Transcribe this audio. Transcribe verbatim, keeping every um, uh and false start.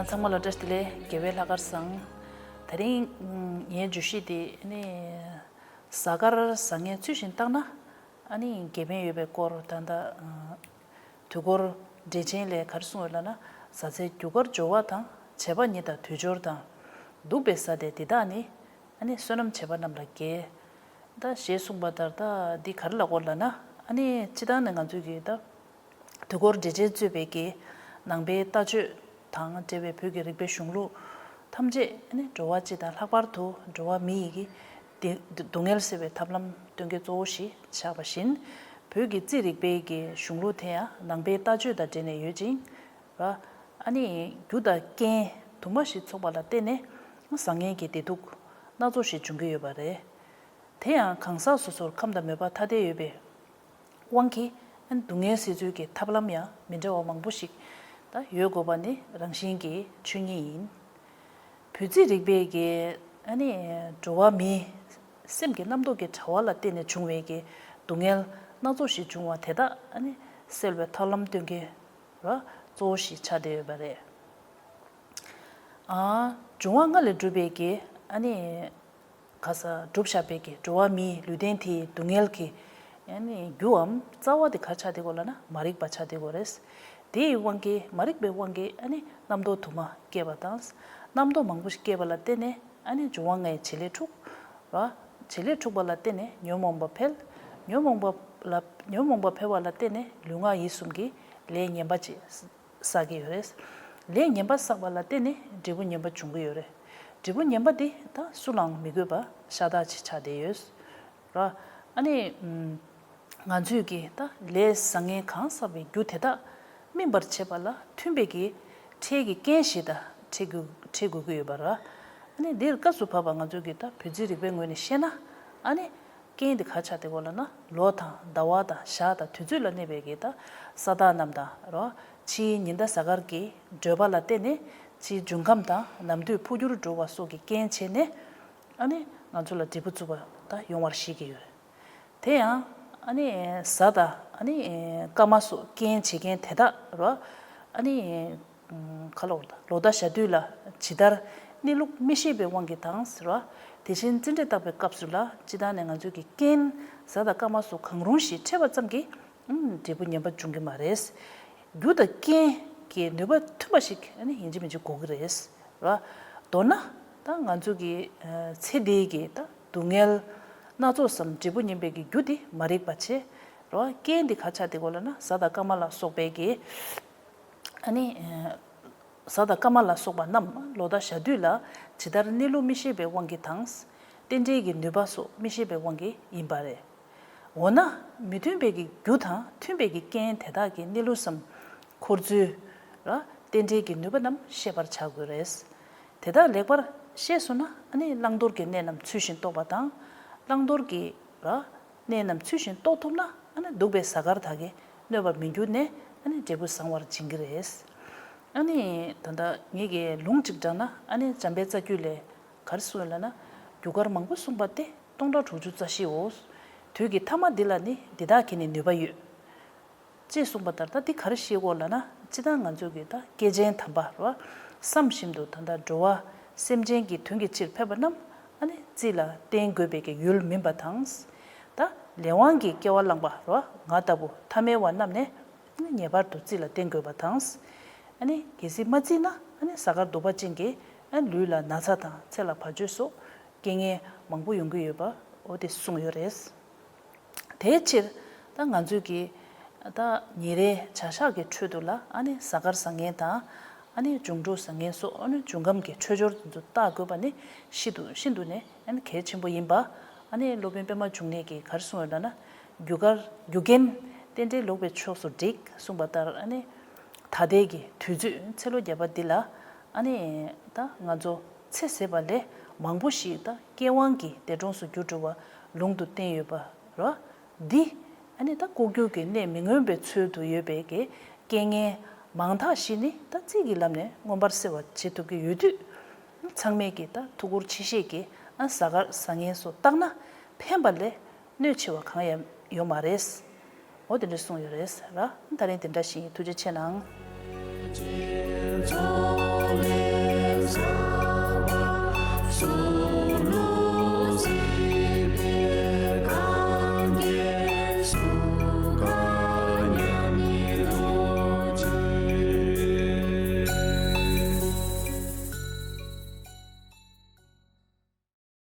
ཨ། ཚང་མ་ལ་བཀྲ་ཤིས་བདེ་ལེགས། རྒྱལ་བའི་ལྷག་དཀར་བཟང་། དེ་རིང་ངའི་བརྗོད་གཞི་དེ་ནི་གཟའ་སྐར་བཟང་ངན་ཚུལ་བཞིན་བཏང་ན་ཨ་ནི་དགེ་ཕན་ཡོད་པའི་སྐོར། ད་ལྟ་དུས་འཁོར་འགྲེལ་ཆེན་ལས་ག་རེ་གསུངས་ཡོད་ལབ་ན། གཟའ་ཚེས་རྒྱུ་སྐར་སྦྱོར་བ་དང་། བྱེད་པ་ཉིད་དང་དུས་སྦྱོར་དང་། འདུག་པའི་གཟའ་སྟེ་འདི་དག་ནི། ཨ་ནི་བསོད་ནམས་བྱེད་པ་རྣམས་ལ་དགེ། ད་ཞེས་གསུངས་པ་ལྟར། ད་འདི་ག་རེ་ལབ་དགོས་ལབ་ན། ཨ་ནི་སྤྱིར་བཏང་ནས་ང་ཚོས་ཀྱི་ད་དུས་འཁོར་འགྲེལ་ཆེན་གཙོས་པའི་གི་ནང་པའི་ལྟ་སྤྱོད་དང་འབྲེལ་བའི་བོད་ཀྱི་རིག་པའི་གཞུང་ལུགས་ཐམས་ཅད། ཨ་ནི་འགྲོ་བ་སྤྱི་དང་ལྷག་པར་དུ་འགྲོ་བ་མི་ཡི་གི་སྡུག་བསྔལ་སེལ་བའི་ཐབས་ལམ་སྟོན་གྱི་གཙོ་བོ་ཞིག་ཆགས་པ་བཞིན། བོད་ཀྱི་རྩིས་རིག་པའི་གི་གཞུང་ལུགས་དེ་ཡང་ནང་པའི་ལྟ་སྤྱོད་དང་འབྲེལ་ནས་ཡོད་ཅིང་། ར། ཨ་ནི་རྒྱུ་དང་རྐྱེན་དུ་མ་ཞིག་ཚོགས་པ་ལ་བརྟེན་ནས་བཟང་ངན་གྱི་བདེ་སྡུག་སྣ་ཚོགས་ཤིག་འབྱུང་གི་ཡོད་པ་རེད། དེ་ཡང་གང་ཟག་སོ་སོར་ཁམས་དང་མོས་པ་ཐ་དད་ཡོད་པའི་དབང་གིས། ཨ་ནི་སྡུག་བསྔལ་སེལ་ཚུལ་གྱི་ཐབས་ལམ་ཡང་མི་འདྲ་བ་མང་པོ་ཞིག་ད་ཡོད་དགོས་པ་ནི་རང་བཞིན་གྱི་ཆོས་ཉིད་ཡིན། བོད་རྩིས་རིག་པའི་གི་ཨ་ནི་འགྲོ་བ་མིའི་སེམས་ཀྱི་རྣམ་རྟོག་གི་དྲ་བ་ལ་བརྟེན་ནས་བྱུང་བའི་གི་སྡུག་བསྔལ་སྣ་ཚོགས་ཤིག་འབྱུང་བ་དེ་དག་ཨ་ནི་སེལ་བའི་ཐབས་ལམ་སྟོན་གྱི་ར་གཙོ་བོ་ཞིག་ཆགས་བསྡད་ཡོད་པ་རེད། ཨ། འབྱུང་བ་ལྔ་ལས་གྲུབ་པའི་གི་ཨ་ནི་ག་ས་གྲུབ་བཞག་པའི་གི་འགྲོ་བ་མིའི་ལུས་རྟེན་དེའི་སྡུག་བསྔལ་གྱི་ཨ་ནི་རྒྱུའམ་རྩ་བ་དེ་ག་ཆགས་བསྡད་ཡོད་ལབ་ན་མ་རིག་པ་ཆགས་བསྡད་ཡོད་རེད། དེའི་དབང་གིས། མ་རིག་པའི་དབང་གིས་ཨ་ནི་རྣམ་རྟོག་དུ་མ་སྐྱེས་པ་དང་། རྣམ་རྟོག་མང་པོ་ཞིག་སྐྱེས་པ་ལ་བརྟེན་ནས་ཨ་ནི་འབྱུང་བ་ལྔའི་བྱེད་ལས་དྲུག་ར། བྱེད་ལས་དྲུག་པ་ལ་བརྟེན་ནས་ཉོན་མོངས་པ་འཕེལ། ཉོན་མོངས་པ་ལ། ཉོན་མོངས་པ་འཕེལ་བ་ལ་བརྟེན་ནས་ལུས་ངག་ཡིད་གསུམ་གྱི་ལས་ངན་པ་ཅིག་བསགས་ཀྱི་ཡོད་རེད། ལས་ངན་པ་བསགས་པ་ལ་བརྟེན་ནས་འབྲས་བུ་ངན་པ་འབྱུང་གི་ཡོད་རེད། འབྲས་བུ་ངན་པ་འདི་ད་སུ་ལའང་མི་དགོས་པ་ཤ་སྟག་ཅིག་ཆགས་བསྡད་ཡོད་ར། ཨ་ནི་ང་ཚོས་ཀྱིས་ད་ལས་བཟང་ངན་གང་བསགས་པའི་རྒྱུ་དེ་དག་སྨིན་པར་བྱེད་པ་ལ་མཐུན་པའི་གི་འཕྲལ་གྱི་རྐྱེན་ཞིག་ད་འཕྲད་དགོས། འཕྲད་དགོས་ཀྱི་ཡོད་པ་ར། ཨ་ནི་འདིར་སྐབས་སུ་བབ་པ་ང་ཚོས་ཀྱིས་ད་བོད་རྩིས་རིག་པའི་ངོས་ནས་བཤད་ན། ཨ་ནི་རྐྱེན་དེ་ག་ཆགས་བསྡད་ཡོད་ལབ་ན། ལོ་དང་ཟླ་བ་དང་ཞག་དང་དུས་ཚོད་ལ་གནས་པའི་གི་ད་ས་བདག་རྣམས་དང་རོ། ཕྱིའི་ཉི་ཟླ་གཟའ་སྐར་གྱི་བགྲོད་པ་ལ་བརྟེན་ནས་ཕྱིའི་འབྱུང་ཁམས་དང་ནམ་དུས་འཕོ་འགྱུར་འགྲོ་བ་སོགས་ཀྱི་རྐྱེན་བྱས་ནས། ཨ་ནི་ང་ཚོ་ལ་འབྲས་བུ་བཙུགས་པ་ད་ཡོང་བར་བཤད་ཀྱི་ཡོད་རེད། དེ་ཡང་ཨ་ནི་གཟའ་དང་ཨ་ནི་སྐར་མ་སོགས་རྐྱེན་བྱེད་མཁན་དེ་དག་རོ། ཨ་ནི། ཁ་ལོ། ལོ་ཟླ་ཞག་དུས་ལ་ཇི་ལྟར་གནས་ལུགས་མི་ཤེས་པའི་དབང་གིས་དང་ཟེར་བ། དེ་བཞིན་རྩིས་འབྲས་བརྟག་པའི་སྐབས་སུ་ལ་སྤྱིར་བཏང་ནས་ང་ཚོས་ཀྱི་རྐྱེན་གཟའ་དང་སྐར་མ་སོགས་གང་རུང་ཞིག་འཕྲད་པ་ཙམ་གྱིས་ཨུམ་འབྲས་བུ་ངན་པ་འབྱུང་གི་མ་རེད། རྒྱུ་དང་རྐྱེན་གྱི་ནུས་པ་མཐུན་པ་ཞིག་ཨ་ནི་ཡིན་གཅིག་མིན་གཅིག་དགོས་ཀྱི་རེད། ར། མདོར་ན་ད་ང་ཚོ་གི་ཚེ་འདིའི་གི་ད་སྡུག་བསྔལ་སྣ་ཚོགས་སམ་འབྲས་བུ་ངན་པའི་གི་རྒྱུ་དེ་མ་རིག་པ་བྱས། ར། རྐྱེན་དེ་ག་ཆགས་བསྡད་ཡོད་ལབ་ན་གཟའ་དང་སྐར་མ་ལ་སོགས་པའི་གི་ཨ་ནི། གཟའ་དང་སྐར་མ་ལ་སོགས་པ་རྣམས་ལོ་ཟླ་ཞག་དུས་ལ་ཇི་ལྟར་གནས་ལུགས་མི་ཤེས་པའི་དབང་གིས་དང་། རྟེན་འབྲེལ་གྱི་ནུས་པ་སོགས་མི་ཤེས་པའི་དབང་གིས་ཡིན་པ་རེད། འོ་ན་མི་མཐུན་པའི་གི་རྒྱུ་དང་མཐུན་པའི་གི་རྐྱེན་དེ་དག་གི་གནས་ལུགས་སམ་འཁོར་ཚུལ་ལ་རྟེན་འབྲེལ་གྱི་ནུས་པ་རྣམས་ཤེས་པར་བྱ་དགོས་རེད། དེ་དག་ལེགས་པར་ཤེས་སོང་ན་ཨ་ནི་བླང་དོར་གྱི་གནས་རྣམས་ཚུལ་བཞིན་རྟོགས་པ་དང་། བླང་དོར་གྱི་ར། གནས་རྣམས་ཚུལ་བཞིན་རྟོགས་ཐུབ་ན་ཨ་ནི་འདུག་པའི་གཟའ་སྐར་དག་གིས་གནོད་པར་མི་འགྱུར་ནས་ཨ་ནི་འབྲས་བུ་བཟང་བར་འབྱིན་གྱི་རེད། ཨ་ནི་ད་ལྟ་ངེད་ཀྱིས་ལུང་གཅིག་དྲངས་ན་ཨ་ནི་འཇམ་དཔལ་རྩ་རྒྱུད་ལས་ག་རེ་གསུངས་ཡོད་ལབ་ན། རྒྱུ་སྐར་མང་པོ་གསུངས་པ་སྟེ་སྟོང་ཕྲག་དྲུག་ཅུ་རྩ་བཞིའོ། དུས་ཀྱི་ཐ་མ་འདི་ལ་ནི་འདི་དག་གིས་ནི་ནུས་པ་ཡོད། ཅེས་གསུངས་པ་ལྟར་ད་འདི་ག་རེ་ཤེས་དགོས་ལབ་ན། སྤྱིར་བཏང་ང་ཚོ་གི་ད་སྐྱེས་ཆེན་དམ་པ་རོ། བསམ་བཞིན་དུ་ད་ལྟ་འགྲོ་བ་སེམས་ཅན་གྱི་དོན་གྱི་ཕྱིར་ཕེབས་པ་རྣམས་ཨ་ནི་རྩིས་ལ་བརྟེན་དགོས་པའི་གི་ཡུལ་མིན་པ་དང་། ད་ལས་དབང་གིས་སྐྱེ་བ་བླངས་པ་རོ། ང་ལྟ་བུ་ཐ་མལ་བ་རྣམས་ནི་ངེས་པར་དུ་རྩིས་ལ་བརྟེན་དགོས་པ་དང་། ཨ་ནི་གལ་སྲིད་མ་རྩིས་ན་ཨ་ནི་གཟའ་སྐར་གདུག་པ་ཅན་གྱིས་ཨ་ནི་ལུས་ལ་ན་ཚ་དང་ཚེ་ལ་བར་ཆད་སོགས་རྐྱེན་ངན་མང་པོ་ཡོང་གི་ཡོད་པ་འོ་དེ་གསུངས་ཡོད་རེད། དེའི་ཕྱིར་ད་ང་ཚོས་ཀྱི་ད་ཉིན་རེའི་བྱ་གཞག་གི་ཁྲོད་དུ་ལ་ཨ་ནི་གཟའ་སྐར་བཟང་ངན་དང་ཨ་ནི་འབྱུང་འགྲོ་བཟང་ངན་སོགས་ཨ་ནི་འབྱུང་ཁམས་ཀྱི་འཕྲོད་སྦྱོར་དེ་ཚོ་བརྟག་དགོས་པ་ནི་ཤིན་ཏུ་ཤིན་ཏུ་ནས་ཨ་ནི་གལ་ཆེན་པོ་ཡིན་པ། ཨ་ནི་སློབ་དཔོན་པད་མ་འབྱུང་གནས་ཀྱིས་ག་རེ་གསུངས་ཡོད་ལབ་ན། རྒྱུ་སྐར་རྒྱུ་རྐྱེན་རྟེན་འབྲེལ་ལོག་པའི་ཕྱོགས་སུ་འགྲིག་གསུངས་པ་ལྟར། ཨ་ནི་ད་ལྟའི་གི་དུས་ཚོད་ཚེ་ལོ་བརྒྱ་པ་འདི་ལ་ཨ་ནི་ད་ང་ཚོ་ཚེ་ཟད་པ་ལས་མང་པོ་ཞིག་ད་སྐྱེ་དབང་གི་འདས་གྲོངས་སུ་གྱུར་འགྲོ་བ་ལུང་དུ་བསྟན་ཡོད་པ་རོ། འདི་ཨ་ནི་ད་ལྐོག་གྱུར་གྱི་གནད་མི་མངོན་པའི་ཚུལ་དུ་ཡོད་པའི་གི་རྐྱེན་ངན་མང་དག་ཞིག་ནི་ད་རྩིས་ཀྱི་ལམ་ནས་མངོན་པར་གསལ་བར་བྱེད་ཐུབ་ཀྱི་ཡོད་དུས། ཚང་མས་ཀྱི་ད་ཐུགས་ཁུར་ཆེ་བཞེས་ཀྱིས་ཨ་གཟའ་སྐར་བཟང་ངན་སོགས་བརྟག་ན་ཕན་པ་ལས་གནོད་ཆེ་བ་གང་ཡང་ཡོད་མ་རེད། འོ་དེ་འདྲ་གསུངས་ཡོད་རེད་ཟེར་ར། ད་རིང་དེ་འདྲ་ཞིག་ཡིན། ཐུགས་རྗེ་ཆེ་གནང་།